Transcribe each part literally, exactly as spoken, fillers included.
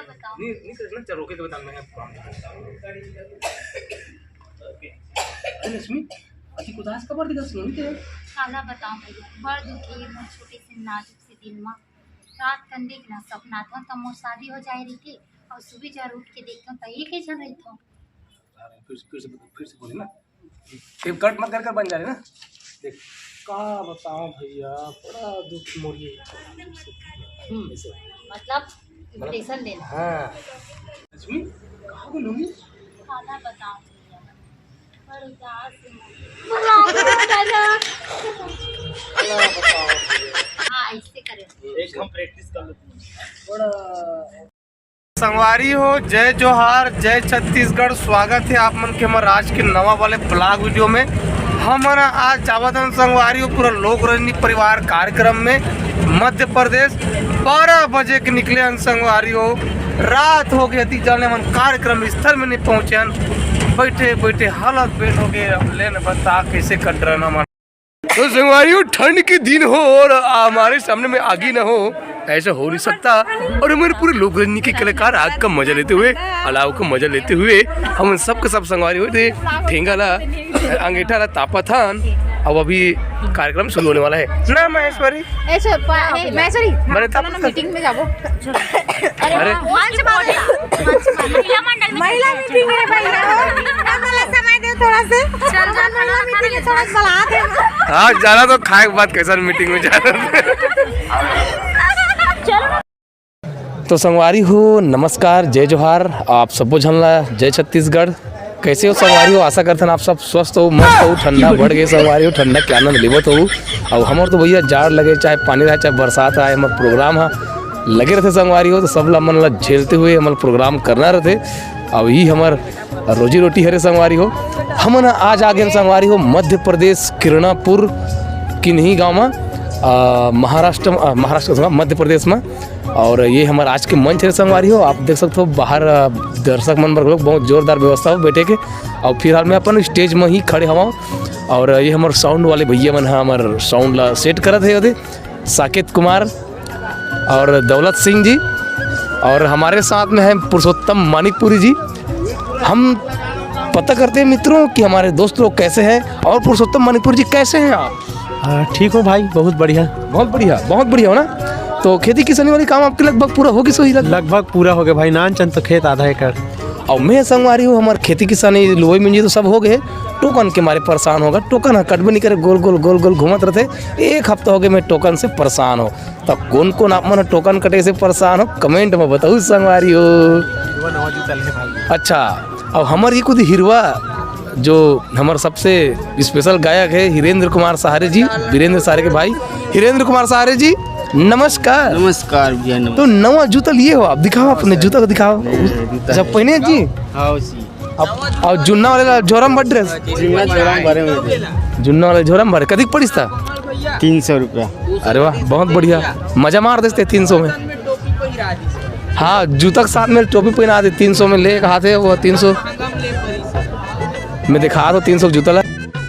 नहीं, नहीं, नहीं, चल, रोके के बता, मैं काम करता हूँ। अरे लक्ष्मी, अति उदास काबर दिखत हस? काला बताओ भैया, बड़ दुखी हे मोर छोटे से नाजुक से दिल मा। रात कन देख ना सपना थों त मोर शादी हो जाए रहिथे, अउ सुबह जर उठ के देखथों त एक ही झन रहिथों। फिर से, फिर से, फिर से बोले ना, ये कट मत कर कर बन जा रहे ना। देख, का बताओ भैया, बड़ा दुख मोर ये। हम्म। मतलब इम्प्रेशन लेना। हाँ। लक्ष्मी, कहाँ बोलूँगी? काला बताओ भैया, बड़ उदास हूँ। हाँ, ऐसे करे। एक हम प्रैक्टिस कर लेते हैं। बड़ा संगवारी हो, जय जोहार, जय छत्तीसगढ़। स्वागत हे आप मन के हमर आज के नवा वाले ब्लॉग वीडियो में। हमन आज जावत हन संगवारी हो, पूरा लोक रंजनी परिवार कार्यक्रम में। मध्य प्रदेश, बारह बजे के निकले हन संगवारी हो, रात हो गए, अति जाने मन कार्यक्रम स्थल में नहीं पहुंचे हन। बैठे बैठे हालत बेट हो गए। अब लेन बता कैसे कट रहे ना मन। तो संगवारी हो, ठंड के दिन हो और हमारे सामने में आगी ना हो, ऐसा हो नहीं सकता। और हमारे पूरे लोक रंजनी के कलाकार आग का मजा लेते हुए, अलाव का मजा लेते हुए, हम सबके सब संगवारी हो थे, ठेंगा ला, अंगीठा ला तापत हन। अब अभी कार्यक्रम शुरू होने वाला है ना महेश्वरी? ऐसे पा-, हे, महेश्वरी, बड़े चलो ना, तापत हन। मीटिंग में जाबो। अरे, अरे। मंच मांगला, मंच मांगला। महिला मंडल में महिला मीटिंग है भाई, ना हो? ना, थोड़ा समय दे, थोड़ा से। चल, जा, महिला मीटिंग है, थोड़ा सा बला दे। हाँ, जाना तो खाए के बाद कैसा मीटिंग में जाना। चलो। तो संगवारी हो, नमस्कार, जय जोहार, आप सबो झन ला जय छत्तीसगढ़। कैसे हो संगवारी हो? आशा करथन आप सब स्वस्थ हो, मस्त हो, ठंडा बढ़ गए संगवारी हो, ठंडा के आनंद लेवत हो। अब हमर तो भैया जाड़ लगे, चाहे पानी रहे, चाहे बरसात रहे, हमर प्रोग्राम ह लगे रहते संगवारी हो, तो सब ला मन ला झेलते हुए हमर प्रोग्राम करना रहते। अब यही हमर रोजी रोटी हरे संगवारी हो। हमन आज आ गए संगवारी हो मध्य प्रदेश किरणापुर किन्ही गाँव में, अ, महाराष्ट्र, अ, महाराष्ट्र, मध्य प्रदेश में। और ये हमर आज के मंच हे संगवारी हो, आप देख सकते हो बाहर, अ, दर्शक मन बर घलोक बहुत जोरदार व्यवस्था हो बैठे के। और फिलहाल मैं अपन स्टेज में ही खड़े हवा, और ये हमर साउंड वाले भैया मन ह हमर साउंड ला सेट करत हे ओदे, साकेत कुमार और दौलत सिंह जी, और हमारे साथ में हैं पुरुषोत्तम मानिकपुरी जी। हम पता करते हैं मित्रों कि हमारे दोस्त लोग कैसे हैं, और पुरुषोत्तम मानिकपुरी जी कैसे हैं आप? हाँ, ठीक हो भाई, बहुत बढ़िया। बहुत बढ़िया, बहुत बढ़िया हो ना। तो खेती किसानी वाली काम आपके लगभग पूरा हो गई सोही लगभग? लगभग पूरा हो गया भाई, नान चंद तो खेत आधा एकड़। और मैं संगवारी हूँ, हमार खेती किसानी लुवई मिंजी तो सब हो गए, टोकन के मारे परेशान होगा। टोकन ह कटबे नहीं करे, गोल गोल गोल गोल घूमत रहते। एक हफ्ता हो गए मैं टोकन से परेशान हो। तो कौन कौन आप मन टोकन कटे से परेशान हो, कमेंट में बताऊ संगवारी हो। हिरवा नवा जूता ले भाई। अच्छा, अब हमर ये खुद हिरवा जो हमर सबसे स्पेशल गायक है हिरेंद्र कुमार सहारे जी, वीरेंद्र सहारे के भाई। हिरेंद्र कुमार सहारे जी, नमस्कार। नमस्कार भैया, नमस्कार। तो नवा जूता लिए हो आप, दिखाओ अपने जूता को दिखाओ। ये जूता अच्छा, है। पहने जी? हाँ जी। अब, और जुन्ना वाले ला झोरम भर ड्रेस? जुन्ना झोरम भरे हुए थे। जुन्ना वाले झोरम भरे, कतिक पड़िस था? तीन सौ रुपया। अरे वाह, बहुत बढ़िया, मजा मार देते तीन सौ में। हाँ, जूता के साथ में टोपी पहना दे, तीन सौ में ले कहा थे वो तीन सौ। मैं दिखा दो तीन सौ जूता ला।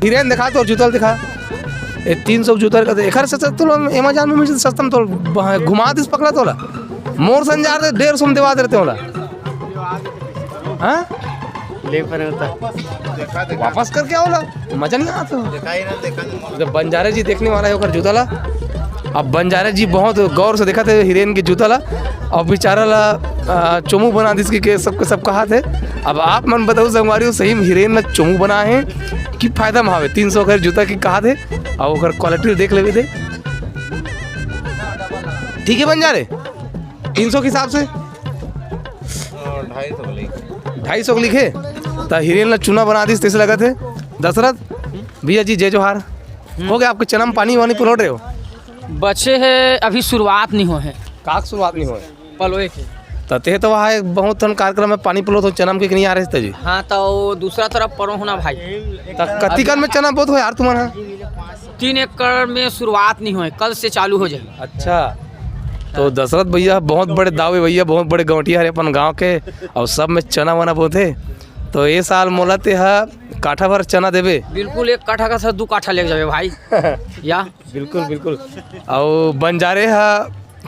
हिरेन दिखा तो जूता ला दिखा। ए, तीन सौ जूता का एकर से सस्ता तो एमेजॉन में मिलते सस्ता में तो घुमा दिस पकड़ा तोला। मोर संजार दे डेढ़ सौ में देवा देते होला। हाँ? ले पर होता। वापस करके आओ ला, मजा नहीं आता। जब बंजारे जी देखने वाला है ओकर जूता ला, अब बंजारे जी बहुत गौर से देखा थे हिरेन के जूता ला, अब बेचारा ला, आ, चोमू बना दिस के, के सबके सब कहा थे। अब आप मन बताओ संगवारी हो, सही में हिरेन ला चोमू बना है कि फायदा में आवे? तीन सौ कर जूता की कहा थे, और ओकर क्वालिटी देख लेवे दे। ठीक है बंजारे, तीन सौ के हिसाब से ढाई सौ लिखे, त हिरेन ला चूना बना दिस, तैसे लगत है। दशरथ भैया जी, जय जोहार। हो गया आपके चना में पानी वानी पलोट रहे हो? बचे है, अभी शुरुआत नहीं हो है। काक शुरुआत नहीं हो है? पलोए के। त ते तो वहाँ एक बहुत ठन कार्यक्रम में पानी पलोत हो, चना में के नहीं आ रहे थे जी? हाँ, तो वो दूसरा तरफ परो होना भाई। त कतिकन में चना बोत हो यार तुम्हारा? तीन एकड़ में शुरुआत नहीं होए, कल से चालू हो जाए। अच्छा, तो दशरथ भैया बहुत बड़े दावे भैया, बहुत बड़े गौंटिया हरे अपन गांव के, और सब में चना वना बोथे। तो ये साल मोला ते हा काठा भर चना देबे? बिल्कुल, एक काठा का सर दो काठा ले जावे भाई। या बिल्कुल, बिल्कुल। और बंजारे हा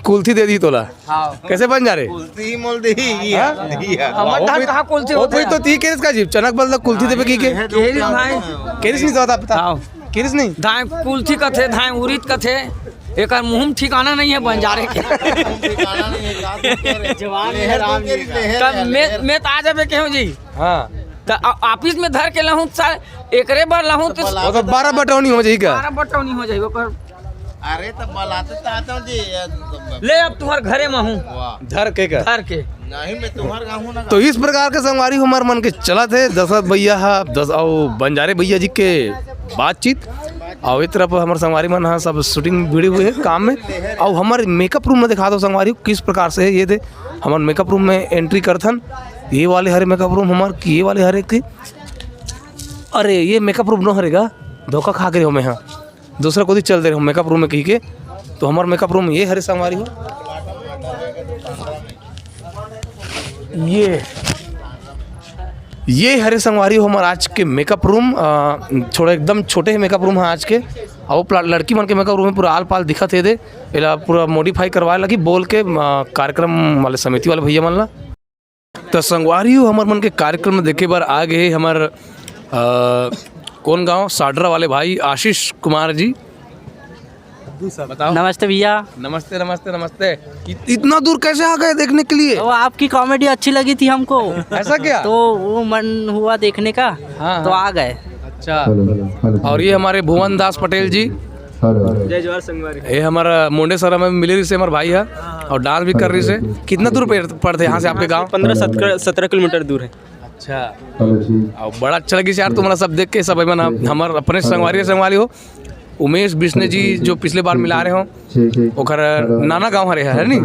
कुल्थी दे दी तोला। हाँ। कैसे बन जा रहे? कुल्थी ही मोल दे ही, हाँ? हमर वो डाहर भी, कहाँ कुल्थी वो होथे भी तो यार? ती केरिस का जी, चनक बल तक कुल्थी देबे कहिके। केरिस भाई। केरिस नहीं तो बता। हाँ। केरिस नहीं? धाय कुल्थी कथे, धाय उरीद कथे, एकर मुँह में ठिकाना नहीं है बंजारे के। ठिकाना नहीं है, का तुम कह रहे? जवान है राम जी का। तब मैं, मैं तो आ जाबे केहूँ जी। हाँ। त आ-, ऑफिस में धर के लहूँ सर, एकरे बर लहूँ तो वो तो बारह बटौनी हो जाई का? बारह बटौनी हो जाई ओकर। अरे तो बलाते तो आता हूँ जी, ये तो ले अब तुम्हार घरे में हूँ। वाह। धर के का? धर के। नहीं, मैं तुम्हार गाँव हूँ ना। तो इस प्रकार के संगवारी हमर मन के चलत हे दशरथ भैया हा, दस-, अउ बंजारे भैया जी के बातचीत। अउ एक तरफ हमर संगवारी मन हा सब शूटिंग भिड़े हुए हे काम में। अउ हमर मेकअप रूम में दिखा दो संगवारी, किस प्रकार से हे ये दे। हमर मेकअप रूम में एंट्री करथन। ये वाले हरे मेकअप रूम हमर कि ये वाले हरे कि, अरे ये मेकअप रूम नो हरे गा, धोखा खा के रहो मैं, हाँ, दूसरा कोती चल दे रहे हो मेकअप रूम में कहिके। तो हमर मेकअप रूम ये हरे संगवारी हो, ये, ये हरे संगवारी हो हमर आज के मेकअप रूम। अ, थोड़ा एकदम छोटे हे मेकअप रूम हे आज के। अउ प्ला-, लड़की मन के मेकअप रूम में पूरा आल पाल दिखत हे दे, एला पूरा मॉडिफाई करवाए लगी बोल के, अ, कार्यक्रम वाले समिति वाले भैया मन ला। त संगवारी हो, हमर मन के कार्यक्रम में देखे बर आ गए हे हमर, अ, कौन गांव, साडरा वाले भाई आशीष कुमार जी। बताओ। नमस्ते भैया। नमस्ते, नमस्ते, नमस्ते। इत-, इतना दूर कैसे आ गए देखने के लिए? तो आपकी कॉमेडी अच्छी लगी थी हमको। ऐसा क्या? तो वो मन हुआ देखने का, हाँ, तो हाँ। आ गए। अच्छा। Hello, hello, hello. और ये हमारे भुवन दास पटेल जी। Hello, hello. जय जोहार संगवारी। ये हमारा मुंडेसरा में मिले रहिसे, हमारे भाई है, और डांस भी कर रहिसे। कितना दूर पे पड़ते यहाँ से आपके गांव? पन्द्रह सत्रह, सत्रह किलोमीटर दूर है। अच्छा। हेलो जी। और बड़ा अच्छा लगिस यार तुम्हारा सब देख के, सब मन, हमर अपने संगवारी, संगवारी हो। उमेश बिश्ने जी जो पिछले बार मिला रहे हो, ओकर नाना गांव हरे है, है नी?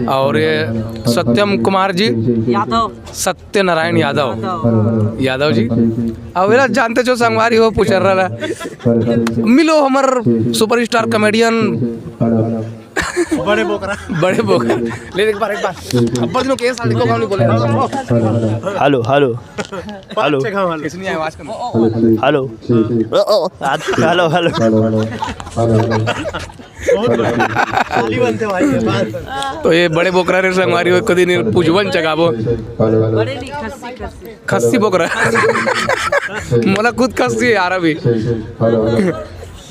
और ये सत्यम कुमार जी, यादव। सत्यनारायण यादव, यादव। यादव जी। अब एला जानते छो संगवारी हो, पुचर्रा ला। मिलो हमर सुपरस्टार कॉमेडियन। बड़े बोकरा। बड़े बोकरा। ले एक बार, एक बार। अब्बड़ दिनों के साथ को गाँव नहीं बोले। Hello, hello. हेलो। कैसे नहीं आवाज करना? हेलो। Hello, hello. तो ये बड़े बोकरा रे संगवारी हो, कदी नहीं पूजवन चगाबो। खस्सी बोकरा। मोला खुद खस्सी है यार अभी।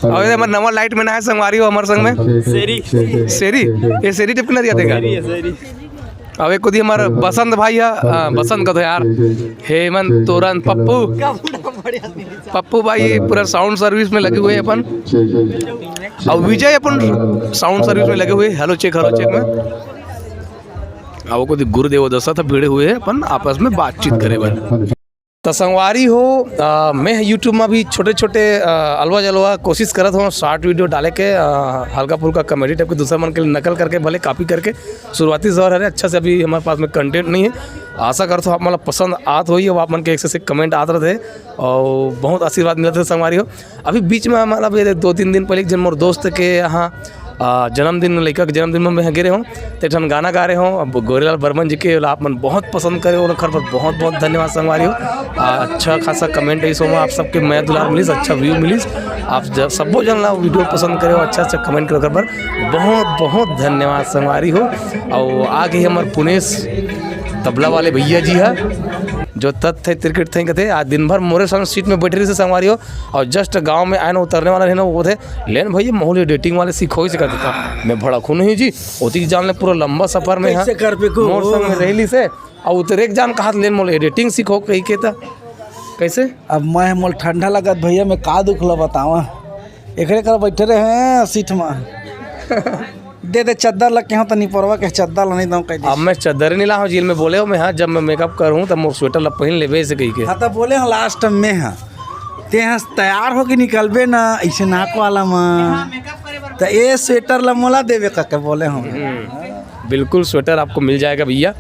अउ ये हमर नवा लाइट में ना है संगवारी हो हमर संग में। शेरी। शेरी? ये शेरी टिप के नरिया देगा। शेरी है, शेरी। अउ एक कोती हमर बसंत भाई है, हाँ, बसंत का तो यार। हेमंत, तोरन, पप्पू। पप्पू भाई पूरा साउंड सर्विस में लगे हुए हैं अपन। अउ विजय अपन साउंड सर्विस में लगे हुए, हेलो चेक, हेलो चेक में। अउ कोती गुरुदेव दशा था भिड़े हुए हैं अपन आपस में बातचीत करे बर। त संगवारी हो, अ, मैं YouTube में अभी छोटे-छोटे, अ, अलवा-जलवा कोशिश करत हूँ शॉर्ट वीडियो डाले के, अ, हल्का-फुल्का कॉमेडी टाइप के दूसरा मन के नकल करके, भले कॉपी करके। शुरुआती दौर हरे, अच्छा से अभी हमारे पास में कंटेंट नहीं है। आशा करत हूँ आप मन ला पसंद आत होही, अउ आप मन के एक से एक कमेंट आत रहते हैं और बहुत आशीर्वाद मिलत है संगवारी हो। अभी बीच में हमारा भी दो तीन दिन पहले एक जन मोर दोस्त के यहाँ आ, जन्मदिन में, लइका के जन्मदिन में मैं गे रहे हूँ, ते ठन गाना गा रहे हूँ। अब गोरेलाल बर्मन जी के आप मन बहुत पसंद करे, ओखर बर बहुत बहुत धन्यवाद संगवारी हो। आ, अच्छा खासा कमेंट है, इसमें आप सबके मया दुलार मिलिस, अच्छा व्यू मिलिस। आप ज-, सबो जन ला वीडियो पसंद करे हो, अच्छा अच्छा कमेंट करे, ओखर बर बहुत बहुत धन्यवाद संगवारी हो। और आगे हमर पुनेश तबला वाले भैया जी है, जो तत थे तिरकिट थे कथे, आज दिन भर मोरे संग सीट में बैठे रहिसे संगवारी हो। और जस्ट गांव में आए ना, उतरने वाला रहे ना, वो थे, "लेन भैया, महू ल एडिटिंग वाले सीखो ही सिखा देता।" मैं भड़कहूँ नहीं जी, ओती जान ले पूरा लंबा सफर में कैसे है। कर पे को? मोर संग में रह लिसे, और उतरे एक जान कहा, "लेन मोला एडिटिंग सीखो," कही के था। कैसे? अब मैं मोल ठंडा लगत भैया, मैं का दुख ला बतावा, एकरे कर बैठे रहे हैं सीट में। दे दे चद्दर लग के, हाँ, तो निपोरवा के चद्दर ला नहीं दऊं, कह दे। अब मैं चद्दर नहीं ला हूँ, जेल में बोले हो मैं, हाँ, जब मैं मेकअप करूँ, तब मोर स्वेटर ला पहन लेबे, ऐसे कही के। हाँ, तो बोले हो लास्ट में, हाँ, ते हाँ तैयार होके निकलबे ना, ऐसे नाक वाला में, तो ये स्वेटर ला मोला देबे करके बोले हो। हम्म, बिल्कुल स्वेटर आपको मिल जाएगा भैया।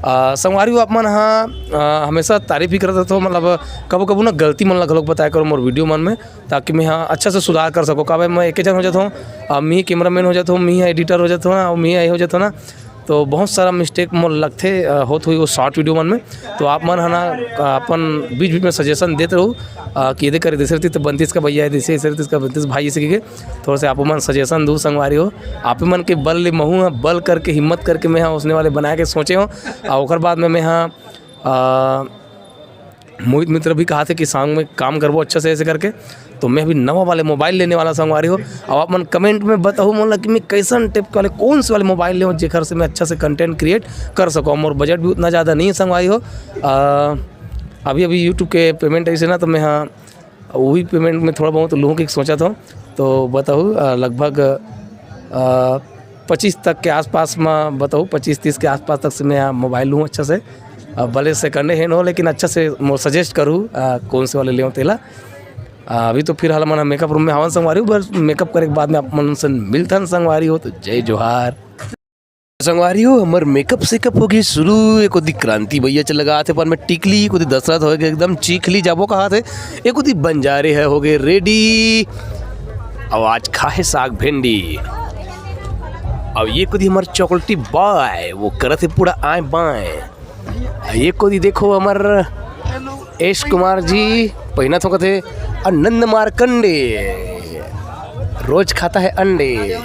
आ, संगवारी हो, आप मन, हाँ, आ, हमेशा तारीफ ही करत हो, मतलब कबो कबो ना गलती मन ला घलोक बताया करो मोर वीडियो मन में, ताकि मैं, हाँ, अच्छा से सुधार कर सको। काबर मैं एके जन हो जात हूँ, आ, मी कैमरामैन हो जात हूँ, मी एडिटर हो जात हूँ ना, और मी आई हो जात हूँ ना, तो बहुत सारा मिस्टेक मोला लगथे, अ, होत होही वो शॉर्ट वीडियो मन में। तो आप मन ह ना, अ, अपन बीच-बीच में सजेशन देत रहू, अ, कि एदे करे, जैसे रहितिस त बनतिस का भैया, जैसे, जैसे रहितिस का बनतिस भाई, जैसे कहिके थोड़ा से आप मन सजेशन दू संगवारी हो। आप मन के बल ले महू ह बल करके, हिम्मत करके मैं ह ओसने वाले बनाए के सोचे हो। अउ ओकर बाद में मैं ह, अ, मोहित मित्र भी कहा थे कि संग में काम करबो अच्छा से ऐसे करके। तो मैं अभी नवा वाले मोबाइल लेने वाला संगवारी हो। अब आप मन कमेंट में बताओ मोला कि मैं कैसन टाइप वाले, कौन से वाले मोबाइल लेवं जेकर से मैं अच्छा से कंटेंट क्रिएट कर सकूँ। मोर बजट भी उतना ज़्यादा नहीं है संगवारी हो। अ, अभी अभी यूट्यूब के पेमेंट ऐसे ना, तो मैं, हाँ, वही पेमेंट में थोड़ा बहुत लूँ कि सोचा था। तो बताओ, अ, लगभग, अ, पच्चीस तक के आसपास में बताओ, पच्चीस तीस के आसपास तक से मैं मोबाइल लूँ अच्छा से। अ, भले सेकंड हैंड हो, लेकिन अच्छा से मोर सजेस्ट करू, अ, कौन से वाले लेवं तेला। अ, अभी तो फिलहाल मन मेकअप रूम में हवन संगवारी हो, बस मेकअप करे के बाद में आप मन से मिलथन संगवारी हो। तो जय जोहार। संगवारी हो, हमर मेकअप सेकअप हो गए शुरू। एक ओदी क्रांति भैया चल लगा थे, पर में टिकली, एक ओदी दशरथ हो गए एकदम चीखली जाबो कहा थे, एक ओदी बंजारे है हो गए रेडी। अब आज खाहे साग भिंडी। अब ये कोदी हमर चॉकलेटी बॉय, वो करत हे पूरा आय बाय। ये कोदी देखो हमर एश कुमार जी, पहिना थोकत हे आनंद मार्कंडे, रोज खाता है अंडे।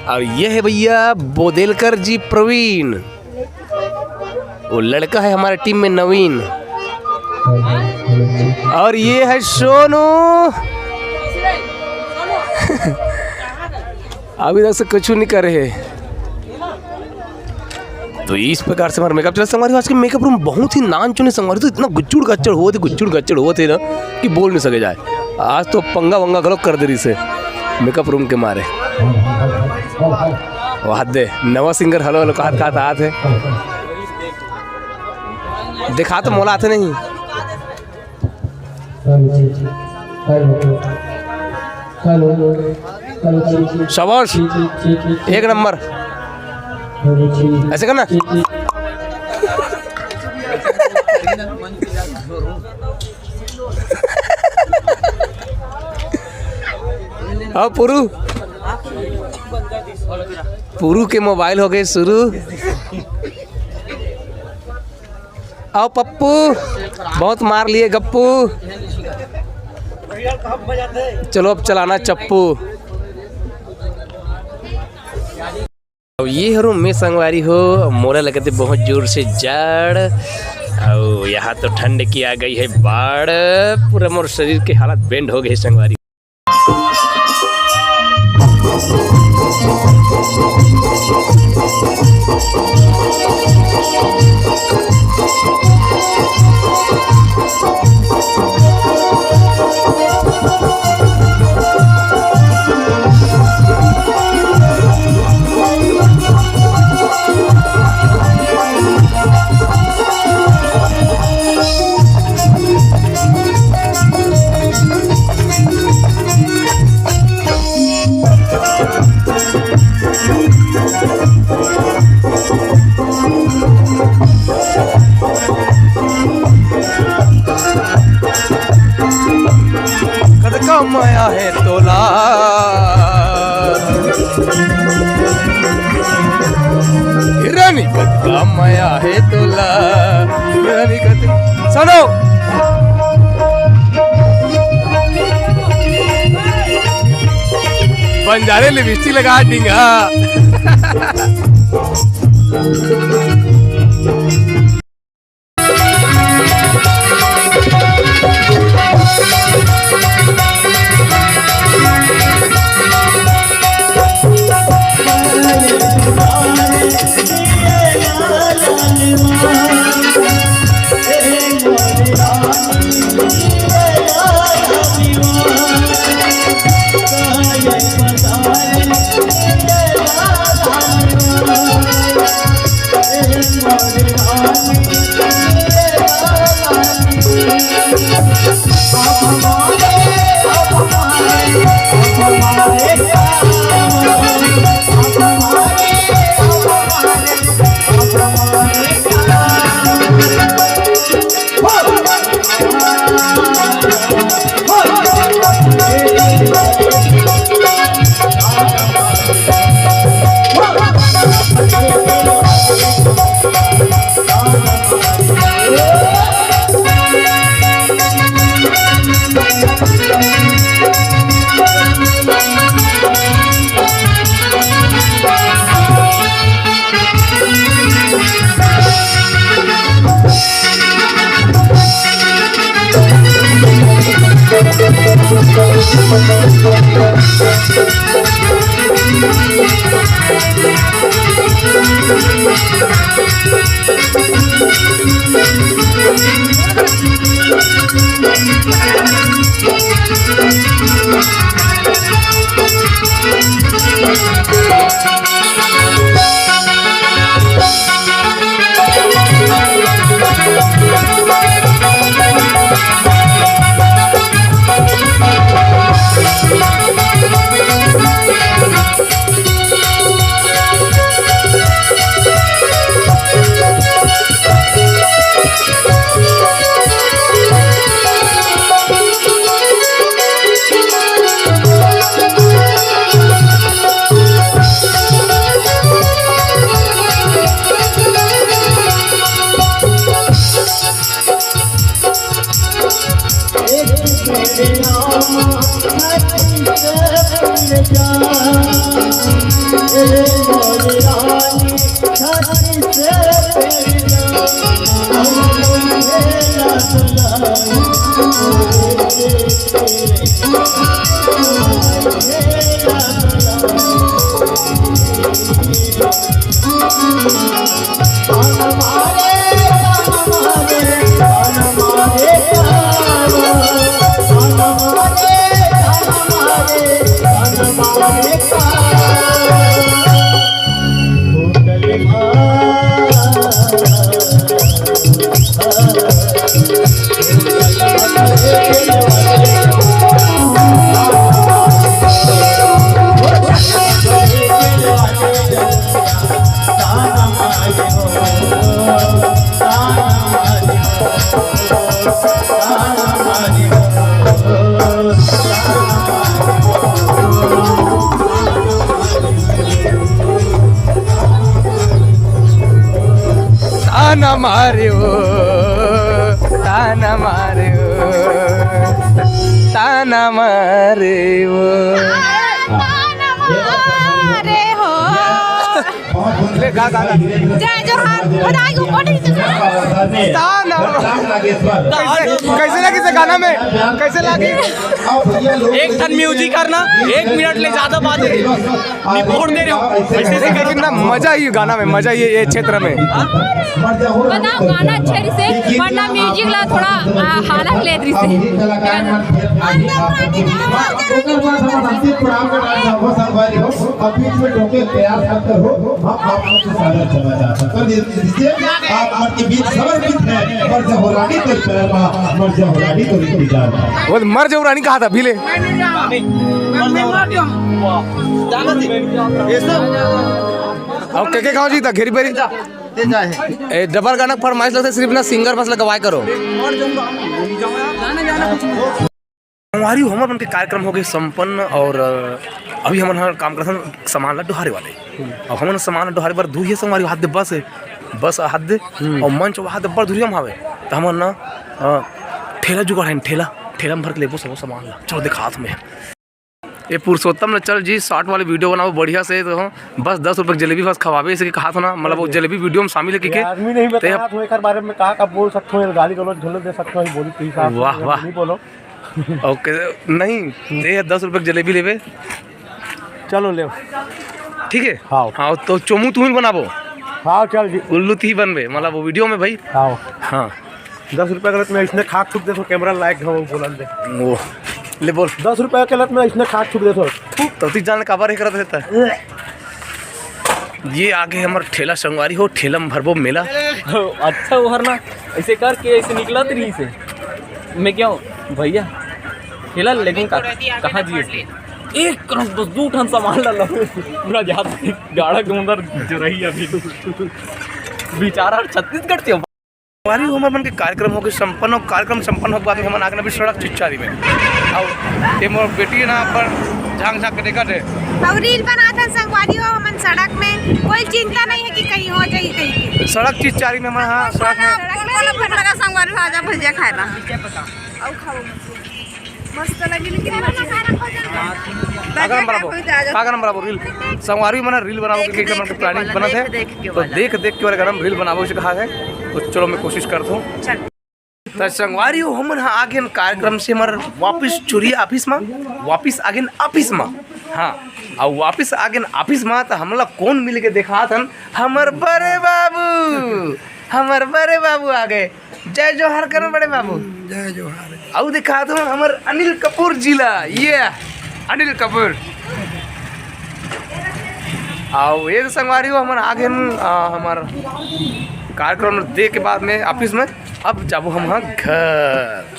और ये है भैया बोदेलकर जी प्रवीण, वो लड़का है हमारे टीम में नवीन, और ये है सोनू। अभी तक से कुछ नहीं कर रहे। तो इस प्रकार से हमारा मेकअप चला संगवारी हो। आज के मेकअप रूम बहुत ही नान चुने संगवारी, तो इतना गुच्चुड़ गच्चड़ हुआ थे, गुच्चुड़ गच्चड़ हुआ थे ना कि बोल नहीं सके जाए। आज तो पंगा वंगा गलत कर दे रही से मेकअप रूम के मारे। वाह दे, नवा सिंगर हेलो हेलो कहत कहत आत हे। देखा तो मोला आते नहीं। शाबाश, एक नंबर। ऐसे करना। हाँ पुरू, पुरू के मोबाइल हो गए शुरू। आओ पप्पू, बहुत मार लिए गप्पू। चलो अब चलाना चप्पू। अब ये हरो मैं संगवारी हो, मोला लगत हे बहुत जोर से जाड़। अउ यहाँ तो ठंड की आ गई है बाढ़, पूरा मोर शरीर के हालत बेंड हो गए संगवारी। कतका मया हे तोला, रानी कतका मया हे तोला, रानी कत-, सुनो। बंजारे लिपस्टिक लगा डिंगा। ताना मारे हो, ताना मारे हो, ताना मारे हो। ताना मारे हो। ले, गा, गा, गा। जय जोहार, बधाई हो, बधाई हो। ताना। कैसे, कैसे लगी से गाना में? कैसे लगी? एक ठन म्यूजिक करना, एक मिनट ले ज्यादा बात है। नहीं, वोट दे रहे हो। ऐसे, ऐसे कितना मजा ही गाना में, मजा ही ये क्षेत्र में। बताओ, गाना अच्छे से, वरना म्यूजिक ला थोड़ा, आ, हालत ले रही से। आप मन के बीच समर्पित है, मर जाओ रानी तोर पैर मा, मर जाओ रानी तोर इंतजार मा। वो मर जाओ रानी कहा था, भीले। अब के के गाँव जी था, घेरी बेरी। ए, डबल गाना फरमाइश लगता है, सिर्फ ना सिंगर बस लगवाए करो। संगवारी हो, हमर मन के कार्यक्रम हो गए संपन्न और, अ, अभी हमन ह काम करथन सामान ला डोहारे वाले। अब हमन सामान ला डोहारे बर दूरिहा संगवारी हाथ दे बस है, बस हाथ दे। हम्म। और मंच वो हाथ दे बड़ दूरिहा में हावे। त हमन न, अ, ठेला जुगाड़ है, ठेला, ठेला में भर के लेबो सब सामान ला। चलो दिखात हूँ मैं। ये पुरुषोत्तम ने चल जी शॉर्ट वाली वीडियो बनाओ बढ़िया से, तो बस दस रुपये की जलेबी बस खवावे, इसे कहा था ना, मतलब वो जलेबी वीडियो में शामिल है कि ये के? आदमी नहीं ते बताया, तो एकर बारे में कहा का बोल सकते हो, गाली गलौज घलो दे सकते हो, बोली के हिसाब से वाह, वाह। नहीं बोलो। ओके, नहीं, ते दस रुपये की जलेबी लेबे। चलो ले। ठीक है? हाँ। हाँ, तो चोमू तुम ही बनाबो। हाँ, चल जी। उल्लू ती ही बनबे, मतलब वो वीडियो में भाई। हाँ। हाँ। दस रुपया गलत में इसने खाक थूक दे तो कैमरा लायक है वो बोलन दे। वो, ले बोल। दस रुपया गलत में इसने खाक थूक दे तो। तो ती जान काबर ही करत रहता है। ये आगे हमर ठेला संगवारी हो, ठेला में भरबो मेला। अच्छा ओहर ना, ऐसे करके ऐसे निकलत रही से। मैं क्या हूँ भैया, ठेला लेकिन का, कहाँ जिए थे? एक करंट बस दू ठन सामान ला लो। पूरा जात गाड़ा के अंदर जो रही अभी। बेचारा छत्तीसगढ़ से। हमारी उमर मन के कार्यक्रम होके संपन्न हो, कार्यक्रम संपन्न होके बाद में हमन आगे अभी सड़क चिच्चारी में। और ये मोर बेटी है ना, अपन झांक झांक के देखत है। और रील बनात हन संगवारी हो, हमन सड़क में, कोई चिंता नहीं है कि कहीं हो जाई कहीं के। सड़क चिच्चारी में हमन, हाँ, सड़क में। सड़क में रील बना। संगवारी हो, आजा भुजिया खाए ला। और खाओ। मस्त लगी, लेकिन का गरम बनाबो? का गरम बनाबो? रील। संगवारी मन रील बनाबो के, के मन के planning बनत है। तो देख देख के वाला गरम रील बनाबो से कहा है। तो चलो मैं कोशिश करता हूँ। चल। त संगवारी हो, हमन ह आ गेन कार्यक्रम से हमर वापिस चुरी ऑफिस म, वापिस आ गेन ऑफिस म। हाँ, अउ वापिस आ गेन ऑफिस म, त हमला कोन मिल के देखात हन? हमर बड़े बाबू, हमर बड़े बाबू आ गे। जय जोहार करो बड़े बाबू। जय जोहार। अउ देखात हन हमर अनिल कपूर जी ला, ये अनिल कपूर। अउ ये संगवारी हो, हमन आ गेन, आ, हमर कार्यक्रम देख के बाद में ऑफिस में, अब जाबो हम ह घर।